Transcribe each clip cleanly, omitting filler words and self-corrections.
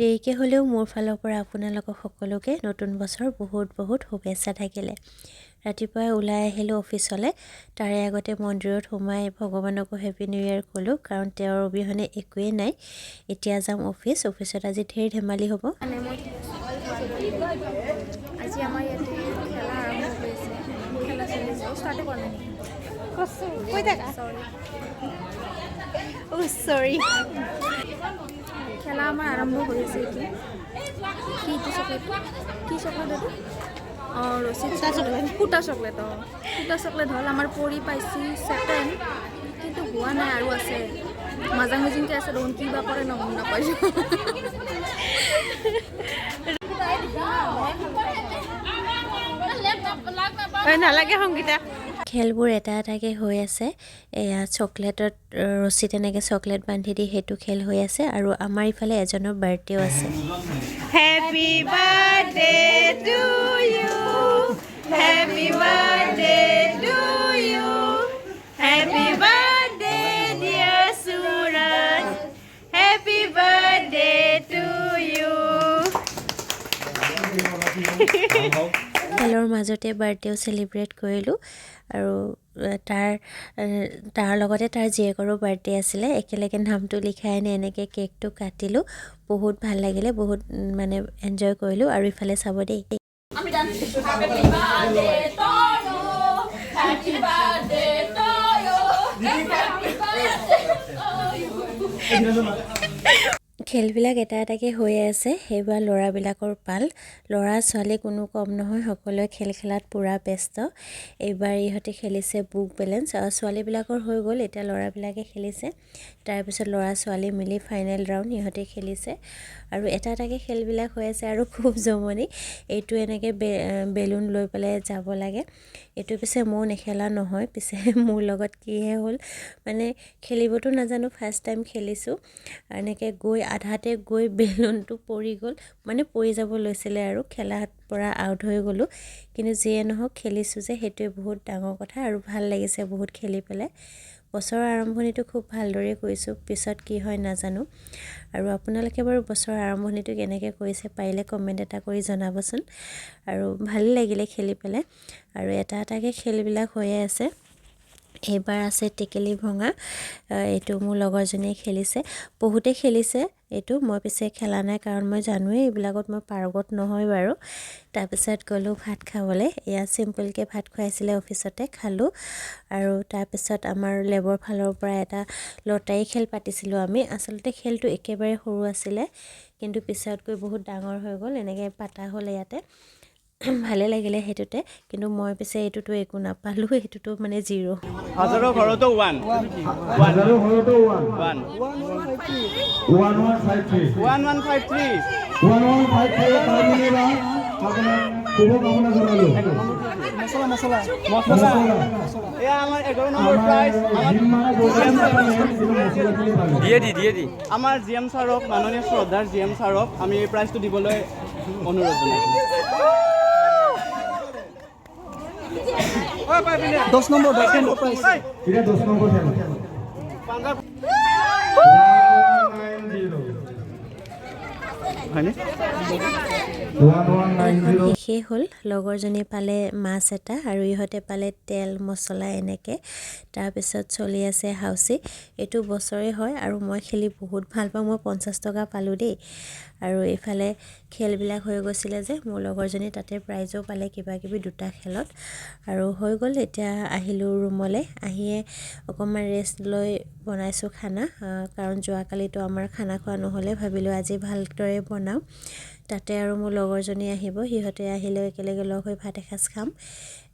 দেৰিকৈ হ'লেও মোৰ ফালৰ পৰা আপোনালোকক সকলোকে নতুন বছৰ বহুত বহুত শুভেচ্ছা থাকিলে। ৰাতিপুৱাই ওলাই আহিলোঁ অফিচলৈ। তাৰে আগতে মন্দিৰত সোমাই ভগৱানকো হেপী নিউ ইয়েৰ ক'লোঁ, কাৰণ তেওঁৰ অবিহনে একোৱেই নাই। এতিয়া যাম অফিচ। অফিচত আজি ঢেৰ ধেমালি হ'ব। মানে মই আজি আমাৰ ইয়াতে খেলা আৰম্ভ হৈছে, খেলা চলিছে। ষ্টাৰ্টে কৰা নাই নেকি? কৈ থাকা। চৰি। অ' চৰি। খেলা আমাৰ আৰম্ভ হৈ আছে এতিয়া। কি এইটো চকলেটটো? কি চকলেট এইটো? অঁ, ৰচিদ। সূতা চকলেট। সূতা চকলেট। অঁ, সূতা চকলেট হ'ল। আমাৰ পৰি পাইছি ছেকেণ্ড, কিন্তু হোৱা নাই, আৰু আছে। মাজা মুজিংকৈ আছে দেখোন, কি বা কৰে ন, গম নাপাইছোঁ। নালাগে সংগীতা। খেলবোৰ এটা এটাকৈ হৈ আছে। এয়া চকলেটত ৰছী তেনেকৈ চকলেট বান্ধি দি সেইটো খেল হৈ আছে আৰু আমাৰ ইফালে এজনৰ বাৰ্থডেও আছে। Happy birthday to you, happy birthday to you, happy birthday dear Suraj, happy birthday to you. খেলৰ মাজতে বাৰ্থডেও চেলিব্ৰেট কৰিলোঁ আৰু তাৰ তাৰ লগতে তাৰ জীয়েকৰো বাৰ্থডে আছিলে। একেলগে নামটো লিখাই আনি এনেকৈ কেকটো কাটিলোঁ। বহুত ভাল লাগিলে, বহুত মানে এনজয় কৰিলোঁ। আৰু ইফালে চাব দেই। Happy birthday to you. Happy birthday to you. খেলবিলাক এটা এটাকৈ হৈয়ে আছে। সেইবাৰ ল'ৰাবিলাকৰ পাল। ল'ৰা ছোৱালী কোনো কম নহয়, সকলোৱে খেল খেলাত পূৰা ব্যস্ত। এইবাৰ ইহঁতে খেলিছে বুক বেলেঞ্চ। ছোৱালীবিলাকৰ হৈ গ'ল, এতিয়া ল'ৰাবিলাকে খেলিছে। তাৰপিছত ল'ৰা ছোৱালী মিলি ফাইনেল ৰাউণ্ড ইহঁতে খেলিছে আৰু এটা এটাকৈ খেলবিলাক হৈ আছে আৰু খুব জমনি। এইটো এনেকৈ বেলুন লৈ পেলাই যাব লাগে। এইটো পিছে ময়ো নেখেলা নহয়। পিছে মোৰ লগত কিহে হ'ল, মানে খেলিবতো নাজানো, ফাৰ্ষ্ট টাইম খেলিছোঁ। এনেকৈ গৈ আধাতে গৈ বেলুনটো পৰি গ'ল, মানে পৰি যাব লৈছিলে আৰু খেলাৰ পৰা আউট হৈ গ'লোঁ। কিন্তু যিয়ে নহওক, খেলিছোঁ যে সেইটোৱে বহুত ডাঙৰ কথা আৰু ভাল লাগিছে বহুত খেলি পেলাই। বছৰৰ আৰম্ভণিটো খুব ভালদৰে কৰিছোঁ, পিছত কি হয় নাজানো। আৰু আপোনালোকে বাৰু বছৰৰ আৰম্ভণিটো কেনেকৈ কৰিছে, পাৰিলে কমেণ্ট এটা কৰি জনাবচোন। আৰু ভালেই লাগিলে খেলি পেলাই আৰু এটা এটাকৈ খেলবিলাক হৈয়ে আছে। এইবাৰ আছে টেকেলি ভঙা। এইটো মোৰ লগৰজনীয়ে খেলিছে, বহুতে খেলিছে এইটো। মই পিছে খেলা নাই, কাৰণ মই জানোৱেই এইবিলাকত মই পাৰ্গত নহয় বাৰু। তাৰপিছত গ'লোঁ ভাত খাবলৈ। এয়া চিম্পলকৈ ভাত খুৱাইছিলে অফিচতে, খালোঁ। আৰু তাৰপিছত আমাৰ লেবৰ ফালৰ পৰা এটা লটাৰী খেল পাতিছিলোঁ আমি। আচলতে খেলটো একেবাৰে সৰু আছিলে, কিন্তু পিছত গৈ বহুত ডাঙৰ হৈ গ'ল। এনেকৈ পাতা হ'ল ইয়াতে, ভালে লাগিলে সেইটোতে। কিন্তু মই পিছে এইটোতো একো নাপালোঁ, সেইটোতো মানে জিৰ'। হাজাৰৰ ঘৰতো ওৱান। হাজাৰৰ ঘৰতো ওৱান। ওৱান। 1153। 1153। 1153 পাৰ্মিলা, আপোনাক শুভকামনা জনালোঁ। মছলা। এয়া আমাৰ 11 নম্বৰ প্ৰাইজ। আমাৰ দিয়ে দি দিয়ে দি। আমাৰ জি এম ছাৰক, মাননীয় শ্ৰদ্ধাৰ জি এম ছাৰক আমি প্ৰাইজটো দিবলৈ অনুৰোধ জনাইছোঁ। 10 নম্বৰ, 10 নম্বৰ প্ৰাইজ। এতিয়া 10 নম্বৰ খেল। 1190। হয়নে? One one nine খেলখন জিৰ'। শেষেই হ'ল। লগৰজনী পালে মাছ এটা আৰু ইহঁতে পালে তেল মছলা এনেকৈ। তাৰপিছত চলি আছে হাউচি। এইটো বছৰে হয় আৰু মই খেলি বহুত ভাল পাওঁ। মই 50 টকা পালোঁ দেই। আৰু এইফালে খেলবিলাক হৈ গৈছিলে যে মোৰ লগৰজনী তাতে প্ৰাইজো পালে কিবা কিবি দুটা খেলত। আৰু হৈ গ'ল, এতিয়া আহিলোঁ ৰুমলৈ। আহিয়ে অকণমান ৰেষ্ট লৈ বনাইছোঁ খানা, কাৰণ যোৱাকালিতো আমাৰ খানা খোৱা নহ'লে। ভাবিলোঁ আজি ভালদৰে বনাওঁ। তাতে আৰু মোৰ লগৰজনী আহিব, সিহঁতে আহিলেও একেলগে লগ হৈ ভাত এসাঁজ খাম।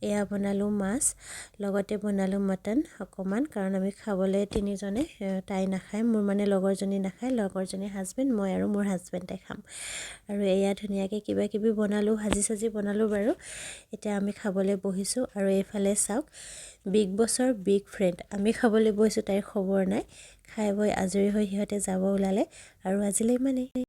এয়া বনালোঁ মাছ, লগতে বনালোঁ মটন অকণমান, কাৰণ আমি খাবলৈ তিনিজনে। তাই নাখায়, মোৰ মানে লগৰজনী নাখায়। লগৰজনীৰ হাজবেণ্ড, মই আৰু মোৰ হাজবেণ্ডে খাম। আৰু এয়া ধুনীয়াকৈ কিবা কিবি বনালোঁ, ভাজি চাজি বনালোঁ বাৰু। এতিয়া আমি খাবলৈ বহিছোঁ আৰু এইফালে চাওক, বিগ বছৰ বিগ ফ্ৰেণ্ড। আমি খাবলৈ বহিছোঁ, তাইৰ খবৰ নাই। খাই বৈ আজৰি হৈ সিহঁতে যাব ওলালে আৰু আজিলৈ ইমানেই।